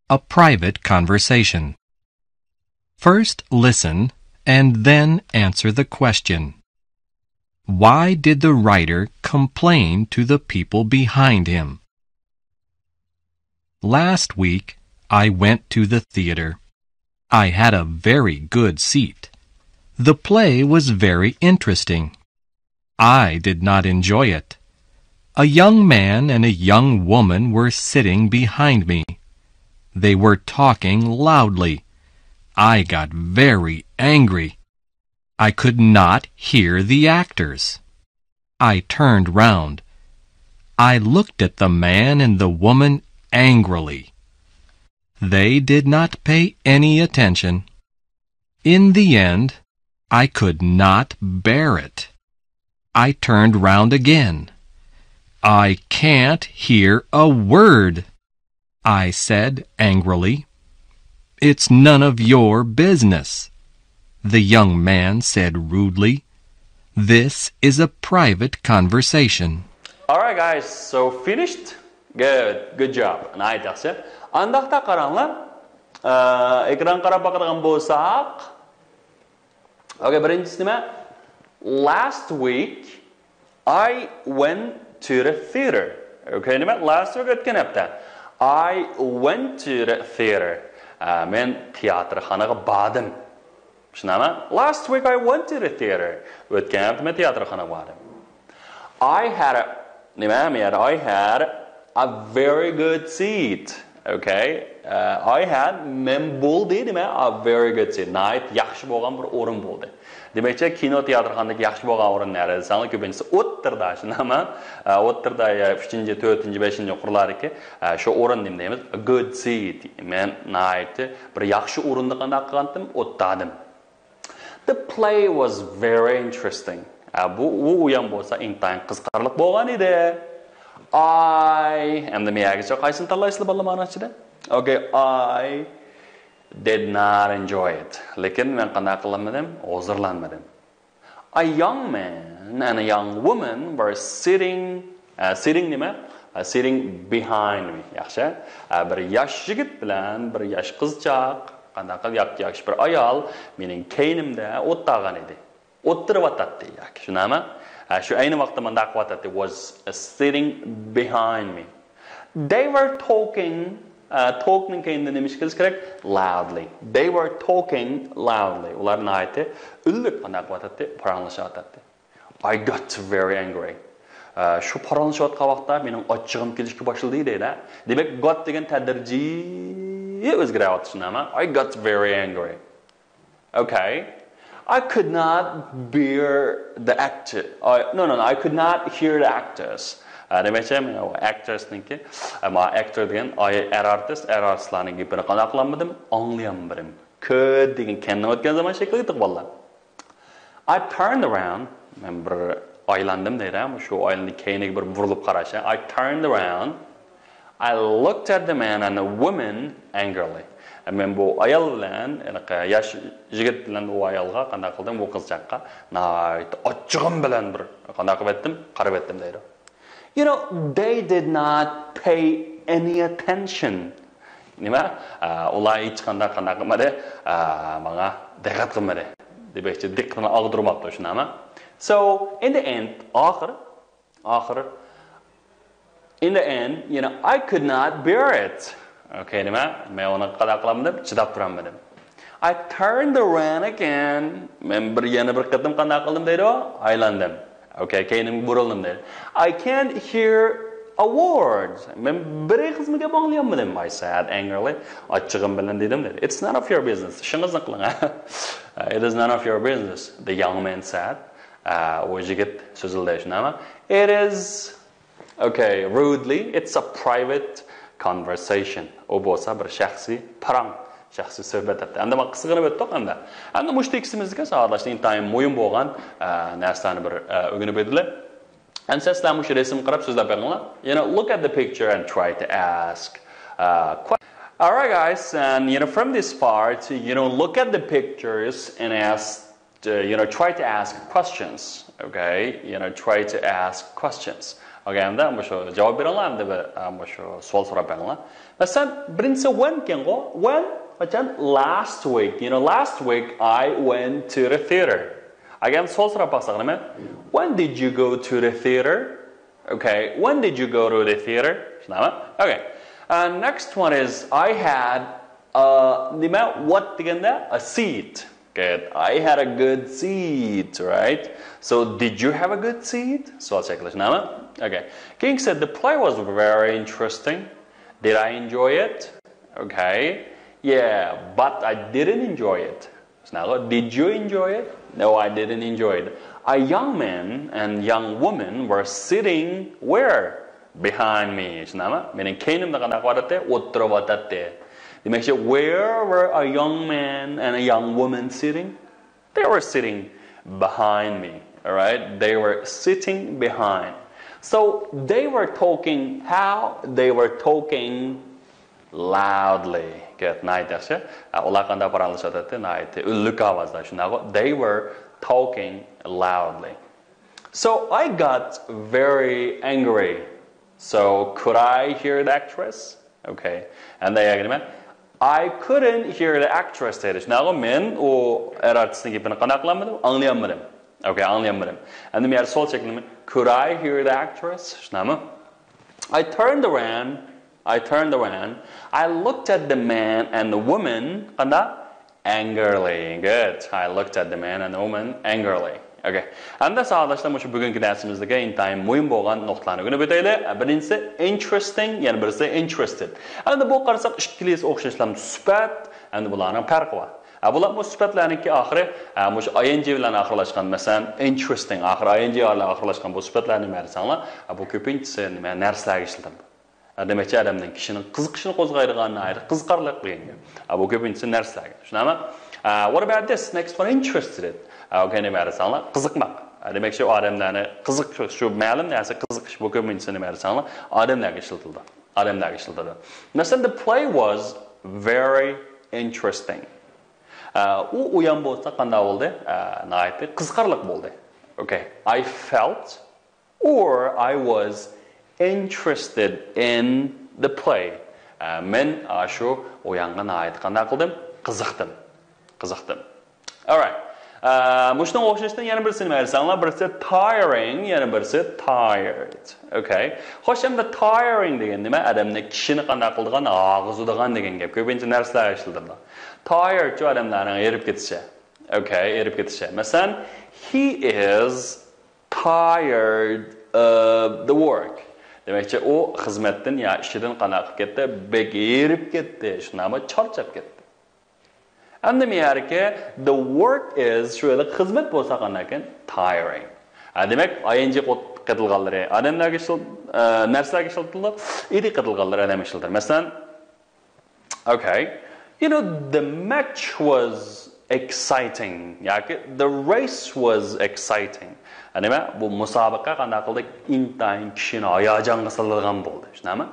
A private conversation. First listen and then answer the question. Why did the writer complain to the people behind him? Last week, I went to the theater. I had a very good seat. The play was very interesting. I did not enjoy it. A young man and a young woman were sitting behind me. They were talking loudly. I got very angry. I could not hear the actors. I turned round. I looked at the man and the woman angrily. They did not pay any attention. In the end, I could not bear it. I turned round again. I can't hear a word, I said angrily. It's none of your business, the young man said rudely. This is a private conversation. Alright, guys, so finished. Good, good job. ناھايىتى ياخشى. ئانداقتا قاراڭلار. ئە، ئېكران قاراپ باقىدىغان بولساق. Okay, بىرىنچىسى نېمە؟ Last week, I went to the theater. Okay, نېمە؟ Last week، ئۆتكەن ھەپتە. I went to the theater. ئە، مەن تىياتىرخانىغا باردىم. شۇنداقمۇ؟ Last week I went to the theater. ئۆتكەن ھەپتە مەن تىياتىرخانىغا باردىم. I had a، نېمە؟ مەن، I had a very good seat. Okay. ئە، I had، مەن بولدى، نېمە؟ A very good seat. ناھايىتى ياخشى بولغان بىر ئورۇن بولدى. دېمەكچى، كىنو تىياتىرخانىدىكى ياخشى بولغان ئورۇن نەدە دېسەڭلار، كۆپىنچىسى ئوتتۇرىدا، شۇنداقمۇ؟ ئە، ئوتتۇرىدا يا ئۈچىنچى، تۆتىنچى، بەشىنچى قۇرلاردىكى، ئە، شۇ ئورۇن نېمە دەيمىز؟ A good seat. مەن ناھايىتى بىر ياخشى ئورۇندا قانداق قىلغانتىم؟ ئولتۇردۇم. The play was very interesting. ئە، بۇ، ئۇ ئويۇن بولسا ئىنتايىن قىزىقارلىق بولغان ئىدى. I ئەمدى مەيەگىچە قايسىنى تاللايسىلەر بالىلار مانا ئىچىدە؟ Okay, I did not enjoy it. لېكىن مەن قانداق قىلالمىدىم؟ ھۇزۇرلانمىدىم. A young man and a young woman were sitting, uh, sitting نېمە? Uh, sitting behind me. ياخشى. Uh, بىر ياش يىگىت بىلەن بىر ياش قىزچاق، قانداق قىلىپ ياكى ياش بىر ئايال مېنىڭ كەينىمدە ئولتۇرغان ئىدى. ئولتۇرۇۋاتاتتى ياكى شۇنداقمۇ؟ ئە، شۇ ئەينى ۋاقىتتا مۇنداق قىلىۋاتاتتى، was sitting behind me. They were talking, ئە، talk نىڭ كەينىدىن نېمە ئىش كېلىشى كېرەك؟ Loudly. They were talking loudly. ئۇلار ناھايىتى ئۈنلۈك قانداق قىلىۋاتاتتى؟ پاراڭلىشىۋاتاتتى. I got very angry. ئە، شۇ پاراڭلىشىۋاتقان ۋاقىتتا مېنىڭ ئاچچىقىم كېلىشكە باشلىدى دەيدۇ. دېمەك، got دېگەن تەدرىجىي ئۆزگىرىۋاتىدۇ شۇنداقمۇ؟ I got very angry. Okay. I could not bear the actor. I, no, no, no, I could not hear the actors. ئە، دېمەكچى، مانا ئۇ actors نىڭكى، ئە، ما actor دېگەن ئاي-، ئەر ئارتىس، ئەر ئارتىسلارنىڭ گېپىنى قانداق قىلالمىدىم؟ ئاڭلىيالمىدىم. Could دېگەن كەننى ئۆتكەن زامان شەكلىگە تىق بالىلار. I turned around. مەن بىر ئايلاندىم دەيدۇ، شۇ ئايلاندى كەينىگە بىر بۇرۇلۇپ قاراش. I turned around. I looked at the man and the woman angrily. مەن بۇ ئايال بىلەن، ياش يىگىت بىلەن ئۇ ئايالغا قانداق قىلدىم؟ بۇ قىزچاققا ناھايىتى ئاچچىقىم بىلەن بىر قانداق قىلىۋەتتىم؟ قارىۋەتتىم دەيدۇ. You know, they did not pay any attention. نېمە؟ ئە، ئۇلار ھېچقانداق قانداق قىلمىدى؟ ئە، ماڭا دىققەت قىلمىدى. دېمەكچى، دىققىتىنى ئاغدۇرماپتۇ شۇنداقمۇ؟ So, in the end، ئاخىر ئاخىر، in the end, you know, I could not bear it. Okay، نېمە؟ مەن ئۇنى قانداق قىلالمىدىم؟ چىداپ تۇرالمىدىم. I turned around again. مەن بىر، يەنە بىر قېتىم قانداق قىلدىم دەيدۇ؟ ئايلاندىم. Okay، كەينىمگە بۇرۇلدۇم دەيدۇ. I can't hear a word. مەن بىر ئېغىزمۇ گەپ ئاڭلىيالمىدىم. I said angrily. ئاچچىقىم بىلەن دېدىم دەيدۇ. It's none of your business. ئىشىڭىزنى قىلىڭ. It is none of your business, the young man said. ئە، ئۇ يىگىت سۆزلىدى شۇنداقمۇ؟ It is, okay, rudely, it's a private conversation. ئۇ بولسا بىر شەخسىي پاراڭ، شەخسىي سۆھبەت دەپتۇ. ئەمدى مانا قىزغىنىپ ئۆتتۇق ئەمدى. ئەمدى مۇشۇ تېكىستىمىزدىكى ساۋاقداشلار ئىنتايىن مۇھىم بولغان، ئە، نەرسىلەرنى بىر، ئە، ئۆگىنىپ ئۆتىلى. ئەمدى سىلەر مۇشۇ رەسىمگە قاراپ سۆزلەپ بېقىڭلار. You know, look at the picture and try to ask, uh, que-, All right, guys, and, you know, from this part, you know, look at the pictures and ask uh, you know, try to ask questions. Okay, you know, try to ask questions. Okay, ئەمدى مۇشۇ جاۋاب بېرىڭلار، ئەمدى بىر، ئە، مۇشۇ سوئال سوراپ بېرىڭلار. مەسىلەن، بىرىنچىسى when ئىكەنغۇ. When قاچان؟ Last week. You know, last week I went to the theater. ئەگەر سوئال سوراپ باقساق نېمە؟ When did you go to the theater? Okay, when did you go to the theater? شۇنداقمۇ؟ Okay. And next one is I had, uh, نېمە؟ What دېگەندە a seat. Good. I had a good seat, right? So, did you have a good seat? سوئال شەكلى شۇنداقمۇ؟ Okay. كېيىنكىسى, the play was very interesting. Did I enjoy it? Okay. Yeah, but I didn't enjoy it. شۇنداقمۇ؟ Did you enjoy it? No, I didn't enjoy it. A young man and young woman were sitting where? Behind me. شۇنداقمۇ؟ مېنىڭ كەينىمدە قانداق قىلىۋاتاتتى؟ ئولتۇرۇۋاتاتتى. دېمەكچى, where were a young man and a young woman sitting? They were sitting behind me. All right? They were sitting behind. So they were talking, how? They were talking loudly. Good. ناھايىتى ياخشى. ئە، ئۇلار قانداق پاراڭلىشىۋاتاتتى؟ ناھايىتى ئۈنلۈك ئاۋازدا. شۇنداقمۇ؟ They were talking loudly. So I got very angry. So could I hear the actress? Okay. ئەمدى ئەگەر نېمە؟ I couldn't hear the actress دەيدۇ. شۇنداقمۇ؟ مەن ئۇ ئەر ئارتىسنىڭ گېپىنى قانداق قىلالمىدىم؟ ئاڭلىيالمىدىم. Okay، ئاڭلىيالمىدىم. ئەمدى بۇ يەردە سوئال شەكلىمۇ؟ Could I hear the actress? شۇنداقمۇ؟ I turned around. I turned around. I looked at the man and the woman. قانداق؟ Angrily. Good. I looked at the man and the woman angrily. Okay. ئەمدى ساۋاقداشلار، مۇشۇ بۈگۈنكى دەرسىمىزدىكى ئىنتايىن مۇھىم بولغان نۇقتىلارنى ئۆگىنىپ ئۆتەيلى. بىرىنچىسى interesting، يەنە بىرسى interested. ئەمدى بۇ قارىساق ئىككىلىسى ئوخشاشلا سۈپەت، ئەمدى بۇلارنىڭ پەرقى بار. ئە، بۇلار بۇ سۈپەتلەرنىڭكى ئاخىرى، ئە، مۇشۇ I N G بىلەن ئاخىرلاشقان، مەسىلەن، interesting، ئاخىرى I N G بىلەن ئاخىرلاشقان بۇ سۈپەتلەرنى بەرسەڭلار، ئە، بۇ كۆپىنچىسى نېمە، نەرسىلەرگە ئىشلىتىلىدۇ. دېمەكچى، ئادەمنىڭ كىشىنىڭ قىزىقىشىنى قوزغايدىغان ناھايىتى قىزىقارلىق دېگەن گەپ. ئا، بۇ كۆپىنچىسى نەرسىلەرگە. شۇنداقمۇ؟ ئا، what about this? Next one, interested. ئا، okay، نېمە دېسەڭلار؟ قىزىقماق. دېمەك، شۇ ئادەملەرنى قىزىق، شۇ مەلۇم نەرسە قىزىقىش، بۇ كۆپىنچىسى نېمە دېسەڭلار، ئادەملەرگە ئىشلىتىلىدۇ. ئادەملەرگە ئىشلىتىلىدۇ. مەسىلەن، the play was very interesting. ئە، ئۇ ئويۇن بولسا قانداق بولدى؟ ئە، ناھايىتى قىزىقارلىق بولدى. Okay. I felt or I was interested in the play. ئە، مەن، ئە، شۇ ئويۇنغا ناھايىتى قانداق قىلدىم؟ قىزىقتىم. قىزىقتىم. Alright. ئە، مۇشۇنىڭغا ئوخشاشتىن يەنە بىرسىنى بەرسەڭلار، بىرسى tiring، يەنە بىرسى tired. Okay. خوش، ئەمدى tiring دېگەن نېمە؟ ئادەمنى، كىشىنى قانداق قىلىدىغان؟ ئاغرىتىدىغان دېگەن گەپ. كۆپىنچە نەرسىلەرگە ئىشلىتىلىدۇ. Tired شۇ ئادەملەرنىڭ ھېرىپ كېتىشى. Okay، ھېرىپ كېتىشى. مەسىلەن، he is tired of the work. دېمەكچى، ئۇ خىزمەتتىن يا ئىشىدىن قانداق قىلىپ كەتتى؟ بەك ھېرىپ كەتتى، شۇنداقمۇ؟ چارچاپ كەتتى. ئەمدى مەيەركى the work is شۇ يەردە خىزمەت بولسا قانداقكەن؟ Tiring. ھە، دېمەك، I N G قېتىلغانلىرى ئادەملەرگە ئىشلىتىلىدۇ، ئە، نەرسىلەرگە ئىشلىتىلىدۇ، ed قېتىلغانلىرى ئادەم ئىشلىتىلىدۇ. مەسىلەن، Okay. You know, the match was exciting. ياكى the race was exciting. نېمە؟ بۇ مۇسابىقە قانداق قىلدى؟ ئىنتايىن كىشىنى ھاياجانغا سالىدىغان بولدى. شۇنداقمۇ؟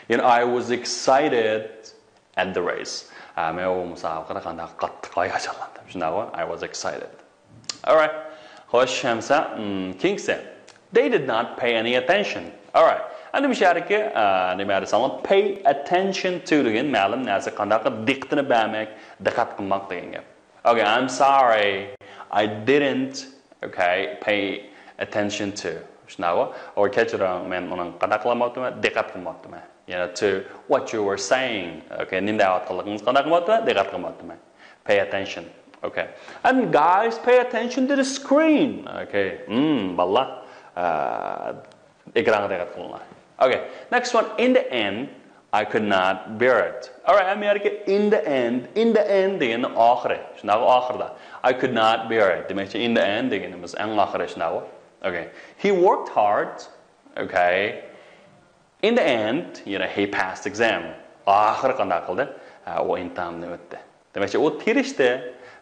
You know, I was excited at the race. ھە، مەن بۇ مۇسابىقىدە قانداق قاتتىق ھاياجانلاندىم. شۇنداقمۇ؟ I was excited. Alright. خوش، ئەمسە، hmm, كېيىنكىسى. They did not pay any attention. Alright. ئەمدى مۇشۇ يەردىكى، ئە، نېمە دېسەڭلار، pay attention to دېگەن مەلۇم نەرسە قانداق دىققىتىنى بەرمەك، دىققەت قىلماق دېگەن گەپ. Okay, I'm sorry. I didn't, okay, pay attention to. شۇنداقمۇ؟ ئۇ كەچۈرۈڭ، مەن ئۇنىڭ قانداق قىلالماپتىمەن، دىققەت قىلماپتىمەن. يەنە to what you were saying. Okay, نېمە دەۋاتقانلىقىڭىزغا قانداق قىلماپتىمەن، دىققەت قىلماپتىمەن. Pay attention. Okay. And guys, pay attention to the screen. Okay. Hmm, بالىلار، ئە، ئېكرانغا دىققەت قىلىڭلار. Okay. Next one. In the end, I could not bear it. Alright, ئەمدى يەردىكى in the end, in the end دېگەننى ئاخىرى. شۇنداقمۇ؟ ئاخىرىدا. I could not bear it. دېمەكچى، in the end دېگىنىمىز ئەڭ ئاخىرى، شۇنداقمۇ؟ Okay. He worked hard. Okay. In the end, you know, he passed exam. ئاخىرى قانداق قىلدى؟ ھە، ئۇ ئىمتىھاندىن ئۆتتى. دېمەكچى، ئۇ تىرىشتى.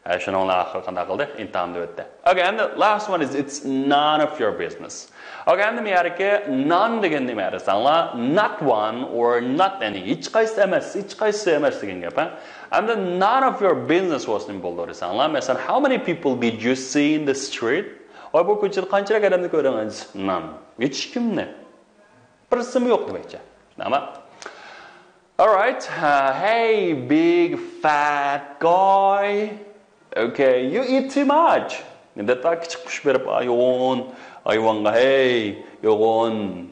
ھە، شۇنىڭ بىلەن ئاخىرى قانداق قىلدى؟ ئىمتىھاندىن ئۆتتى. Okay, and the last one is, it's none of your business. Okay, ئەمدى مەيەركى none دېگەن نېمە دېسەڭلار، not one or not any. ھېچقايسى ئەمەس، ھېچقايسى ئەمەس دېگەن گەپ، ھە. ئەمدى none of your business بولسا نېمە بولىدۇ دېسەڭلار، مەسىلەن، how many people did you see in the street? ۋاي، بۇ كوچىدا قانچىلىك ئادەمنى كۆردىڭىز؟ None. ھېچكىمنى. بىرسىمۇ يوق دېمەكچى. شۇنداقمۇ؟ Alright. Uh, hey, big fat guy. Okay, you eat too much. دەتتا كىچىك قۇش بېرىپ، ئاي يوغان ھايۋانغا، ھەي يوغان،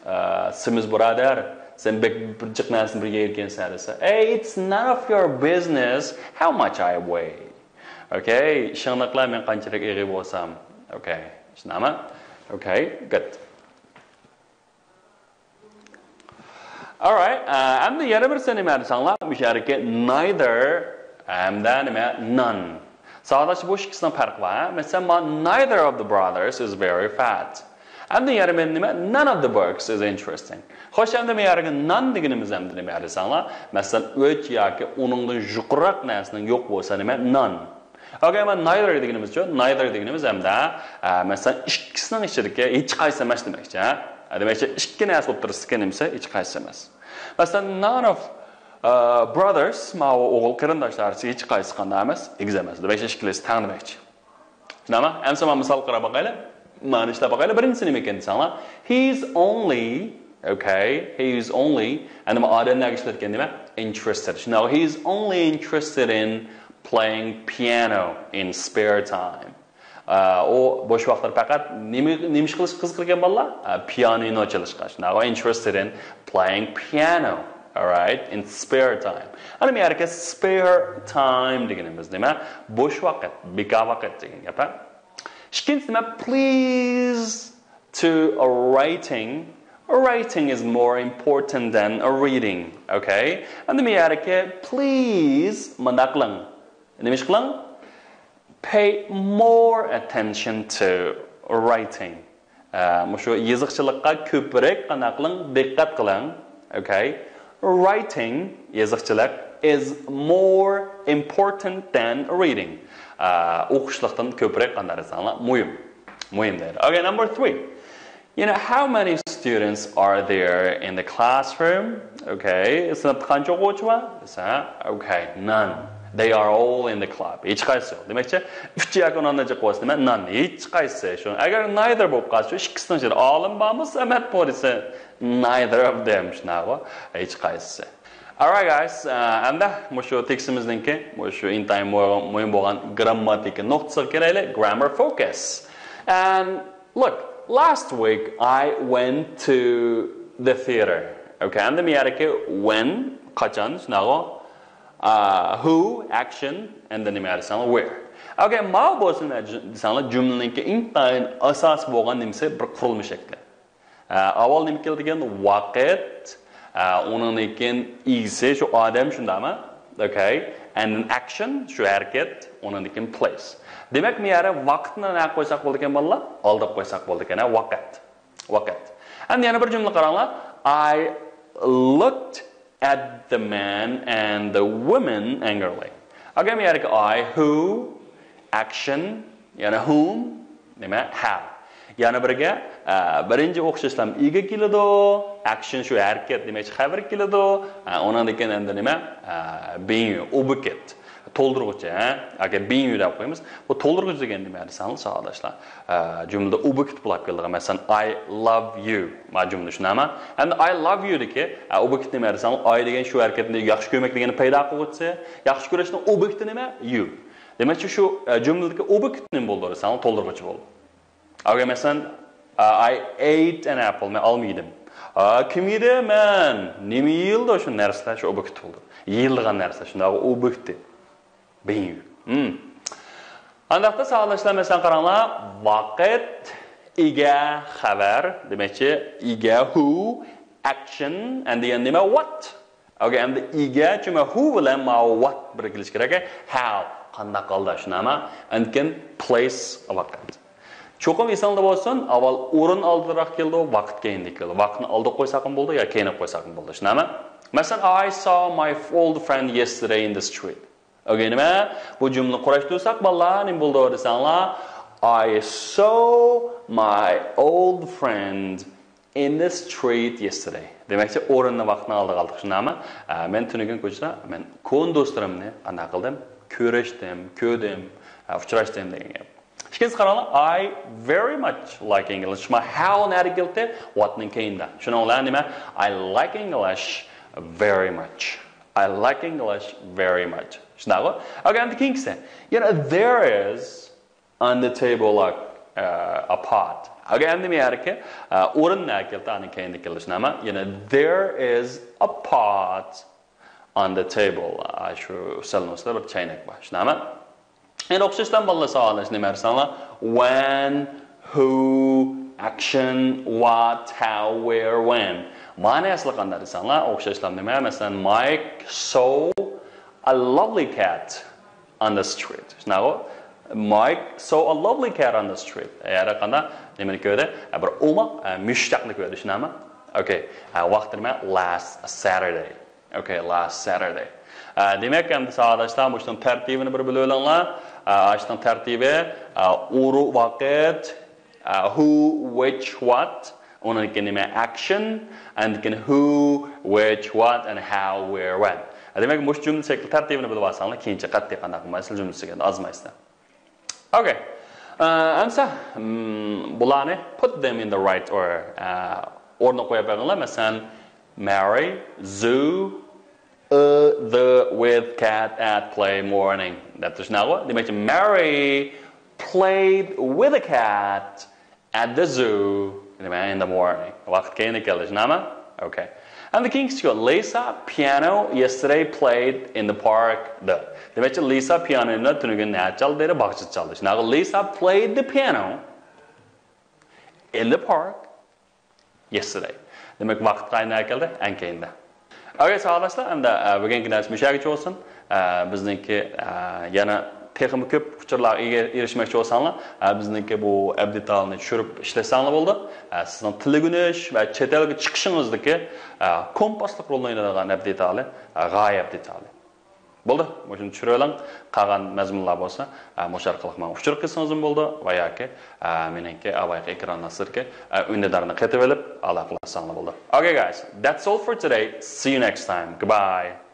ئە، سېمىز بۇرادەر، سەن بەك بىر جىق نەرسىنى بىر يەيدىكەنسەن دېسە، Hey, it's none of your business how much I weigh. Okay, ئىشىڭنى قىلە، مەن قانچىلىك ئېغىر بولسام. Okay، شۇنداقمۇ؟ Okay, good. Alright, ئە، ئەمدى يەنە بىرسى نېمە دېسەڭلار، مۇشۇ يەردىكى neither ھەمدە نېمە، none. ساۋاقداش، بۇ ئىككىسىنىڭ پەرقى بار، ھە؟ مەسىلەن، مانا neither of the brothers is very fat. ئەمدى يەنە بىر نېمە، none of the books is interesting. خوش، ئەمدى بۇ يەرگە none دېگىنىمىز ئەمدى نېمە دېسەڭلار، مەسىلەن، ئۆچ ياكى ئۇنىڭدىن يۇقىرىراق نەرسىنىڭ يوق بولسا نېمە، none. Okay، مانا neither دېگىنىمىزچۇ؟ Neither دېگىنىمىز ھەمدە، ئە، مەسىلەن، ئىككىسىنىڭ ئىچىدىكى ھېچقايسى ئەمەس دېمەكچى، ھە؟ دېمەكچى، ئىككى نەرسە ئوتتۇرىسىدىكى نېمىسى ھېچقايسى ئەمەس. مەسىلەن، none of، ئە، brothers، ماۋۇ ئوغۇل قېرىنداشلار ھېچقايسى قانداق ئەمەس؟ ئېگىز ئەمەس. دېمەكچى، ئىككىلىسى تەڭ دېمەكچى. شۇنداقمۇ؟ ئەمسە مانا مىسال قاراپ باقايلى. مانا ئىشلەپ باقايلى. بىرىنچىسى نېمە ئىكەن دېسەڭلار؟ He is only، okay، he is only، ئەمدى ئادەملەرگە ئىشلەتكەن نېمە؟ Interested. شۇنداقمۇ؟ He is only interested in playing piano in spare time. ئە، ئۇ بوش ۋاقىتلىرى پەقەت نېمە، نېمە ئىش قىلىشقا قىزىقىدىكەن بالىلار؟ ئە، پىيانىنو چېلىشقا. شۇنداقمۇ؟ Interested in playing piano. Alright, in spare time. ئەنە بۇ يەردىكى spare time دېگىنىمىز نېمە؟ بوش ۋاقىت، بىكار ۋاقىت دېگەن گەپ، ھە؟ ئىككىنچىسى نېمە؟ Please to a writing. A writing is more important than a reading. Okay? ئەمدى بۇ يەردىكى please مۇنداق قىلىڭ. نېمە ئىش قىلىڭ؟ Pay more attention to writing. ئە، مۇشۇ يېزىقچىلىققا كۆپرەك قانداق قىلىڭ؟ دىققەت قىلىڭ. Okay. Writing، يېزىقچىلىق، is more important than reading. ئە، ئوقۇشلۇقتىن كۆپرەك قانداق دېسەڭلار، مۇھىم. مۇھىم دەيدۇ. Okay, number three. You know, how many students are there in the classroom? Okay, سىنىپتا قانچە ئوقۇغۇچى بار دېسە، okay, none. They are all in the club. ھېچقايسى يوق. دېمەكچى، ئۈچ ياكى ئۇنىڭدىن جىق بولسا نېمە؟ None. ھېچقايسى. شۇ. ئەگەر neither بولۇپ قالسا، شۇ ئىككىسىنىڭ ئىچىدە ئالىم بارمۇ، سەمەت بارمۇ دېسە، neither of them. شۇنداقغۇ؟ ھېچقايسىسى. Alright, guys, ئەمدى مۇشۇ تېكىستىمىزنىڭكى مۇشۇ ئىنتايىن مۇ-، مۇھىم بولغان گرامماتىكا نۇقتىسىغا كېلەيلى. Grammar focus. And look, last week I went to the theater. Okay, ئەمدى بۇ يەردىكى when، قاچان، شۇنداقغۇ؟ Who, action, and then نېمە دېسەڭلار، where. Okay, ماۋۇ بولسا نېمە دېسەڭلار، جۈملىنىڭكى ئىنتايىن ئاساسىي بولغان نېمىسى، بىر قۇرۇلما شەكلى. ئە، ئاۋۋال نېمە كېلىدىكەن؟ ۋاقىت. ئە، ئۇنىڭدىن كېيىن ئىگىسى شۇ ئادەم، شۇنداقمۇ؟ Okay. And then action، شۇ ھەرىكەت، ئۇنىڭدىن كېيىن place. دېمەك، بۇ يەردە ۋاقىتنى نەگە قويساق بولىدىكەن، بالىلار؟ ئالدىغا قويساق بولىدىكەن، ھە، ۋاقىت. ۋاقىت. ئەمدى يەنە بىر جۈملە قاراڭلار. I looked at the man and the woman angrily. Okay, بۇ يەردىكى I, who, action، يەنە whom، نېمە، how. يەنە بىرگە، ئە، بىرىنچى ئوخشاشلام ئىگە كېلىدۇ، action شۇ ھەرىكەت، دېمەكچى خەۋەر كېلىدۇ. ئە، ئۇنىڭدىن كېيىن ئەمدى نېمە؟ ئە، being، ئوبيېكت، تولدۇرغۇچى، ھە؟ ياكى being دەپ قويىمىز. بۇ تولدۇرغۇچى دېگەن نېمە دېسەڭلار، ساۋاقداشلار؟ ئە، جۈملىدە ئوبيېكت بولاپ كېلىدىغان. مەسىلەن، I love you. ما جۈملە شۇنداقمۇ؟ ئەمدى I love you دىكى، ئە، ئوبيېكت نېمە دېسەڭلار، I دېگەن شۇ ھەرىكەتنى ياخشى كۆرمەك دېگەننى پەيدا قىلغۇچىسى، ياخشى كۆرۈشنىڭ ئوبيېكتى نېمە؟ You. دېمەكچى، شۇ، ئە، جۈملىدىكى ئوبيېكت نېمە بولىدۇ دېسەڭلار، تولدۇرغۇچى بولىدۇ. ئەگەر مەسىلەن، ئە، I ate an apple، مەن ئالما يېدىم. ئە، كىم يېدى؟ مەن. نېمە يېيىلىدۇ؟ شۇ نەرسىلەر، شۇ ئوبيېكت بولىدۇ. يېيىلىدىغان نەرسىلەر، شۇنداق ئوبيېكتى. بىڭيۈ. ھىم. ئانداقتا ساۋاقداشلار، مەسىلەن، قاراڭلار، ۋاقىت، ئىگە، خەۋەر، دېمەكچى، ئىگە، who، action، and دېگەن نېمە؟ What. ئوكەي، ئەمدى ئىگە، چۈمە who بىلەن ماۋۇ what بىر كېلىشى كېرەك. How، قانداق ھالدا، شۇنداقمۇ؟ And كېيىن place، ۋاقىت. چوقۇم ئېسىڭلاردا بولسۇن، ئاۋۋال ئورۇن ئالدىراق كېلىدۇ، ۋاقىت كەينىدە كېلىدۇ. ۋاقىتنى ئالدىغا قويساقمۇ بولىدۇ، يا كەينىگە قويساقمۇ بولىدۇ، شۇنداقمۇ؟ مەسىلەن، I saw my old friend yesterday in the street. ئوكەي، نېمە؟ بۇ جۈملىنى قۇراشتۇرساق، بالىلار، نېمە بولىدۇ دېسەڭلار، I saw my old friend in the street yesterday. دېمەكچى، ئورۇننى، ۋاقىتنى ئالدىغا ئالدۇق، شۇنداقمۇ؟ ئە، مەن تۈنۈگۈن كوچىدا مەن كونا دوستلىرىمنى قانداق قىلدىم؟ كۆرۈشتۈم، كۆردۈم، ئە، ئۇچراشتىم دېگەن گەپ. ئىككىنچىسى قاراڭلار، I very much like English. ما how نەدە كەلدى؟ What نىڭ كەينىدە. شۇنىڭ بىلەن نېمە؟ I like English very much. I like English very much. شۇنداقمۇ؟ ئوكەي، ئەمدى كېيىنكىسى. يەنە there is on the table a, uh, a pot. ئوكەي، ئەمدى مەيەركى، ئە، ئورۇن نەدە كەلدى؟ ئانىڭ كەينىدە كېلىدۇ، شۇنداقمۇ؟ يەنە there is a pot on the table. ئە، شۇ ئۈستەلنىڭ ئۈستىدە بىر چەينەك بار، شۇنداقمۇ؟ يەنە ئوخشاشلا بالىلار ساۋاقداش نېمە دېسەڭلار، when, who, action, what, how, where, when. مەنىسى قانداق دېسەڭلار، ئوخشاشلا نېمە؟ مەسىلەن، Mike saw a lovely cat on the street. شۇنداقمۇ؟ Mike saw a lovely cat on the street. ھەر قانداق نېمىنى كۆردى؟ بىر ئوماق، ئە، مۈشتەكنى كۆردى، شۇنداقمۇ؟ ئوكەي. ئە، ۋاقتى نېمە؟ Last Saturday. Okay, last Saturday. ئە، دېمەك، ئەمدى ساۋاقداشلار، مۇشۇنىڭ تەرتىپىنى بىر بىلىۋېلىڭلار. ئە، ئاشۇنىڭ تەرتىپى، ئە، ئۇرۇ، ۋاقىت، ئە، who, which, what، ئۇنىڭدىن كېيىن نېمە؟ Action، ئاندىن كېيىن who, which, what and how, where, when. ئە، دېمەك، مۇشۇ جۈملە شەكلى تەرتىپىنى بىلىۋالساڭلار، كېيىنچە قەتئىي قانداق قىلمايسىلەر، جۈملىسىگە ئازمايسىلەر. ئوكەي. ئە، ئەمسە، م، بۇلارنى put them in the right order. ئە، ئورنىغا قويۇپ بېرىڭلار. مەسىلەن، Mary, zoo, uh, the, with, cat, at, play, morning. دەپ تۇرۇشناغۇ. دېمەكچى، Mary played with a cat at the zoo. نېمە، in the morning. ۋاقىت كەينىگە كەلدى، شۇنداقمۇ؟ Okay. ئەمدى كېيىنكىسىچۇ، Lisa piano yesterday played in the park. دېمەكچى، لىسا پىيانونى تۈنۈگۈن نەدە چالدى؟ باغچىدا چالدى. شۇنداقمۇ؟ Lisa played the piano in the park yesterday. دېمەك، ۋاقىت قاينىغا كەلدى؟ ئەڭ كەينىدە. ئوكەي، ساۋاقداشلار، ئەمدى، ئە، بۈگۈنكى دەرس مۇشۇ يەرگىچە بولسۇن. ئە، بىزنىڭكى، ئە، يەنە تېخىمۇ كۆپ ئۇچۇرلارغا ئېرىشمەكچى بولساڭلار، ئە، بىزنىڭكى بۇ ئەپ دېتالىنى چۈشۈرۈپ ئىشلەتسەڭلار بولىدۇ. ئە، سىزنىڭ تىل ئۆگىنىش ۋە چەت ئەلگە چىقىشىڭىزدىكى، ئە، كومپاسلىق رولنى ئوينايدىغان ئەپ دېتالى، ئە، غايە ئەپ دېتالى. بولدى، مۇشۇنى چۈشۈرۈۋېلىڭ. قالغان مەزمۇنلار بولسا، ئە، مۇشۇ ئارقىلىق ماڭا ئۇچۇر قىلسىڭىزمۇ بولىدۇ ۋە ياكى، ئە، مېنىڭكى ئاۋايقى ئېكران ئاستىدىكى، ئە، ئۈندىدارنى قېتىۋېلىپ ئالاقىلەشسەڭلار بولىدۇ. Okay, guys, that's all for today. See you next time. Goodbye.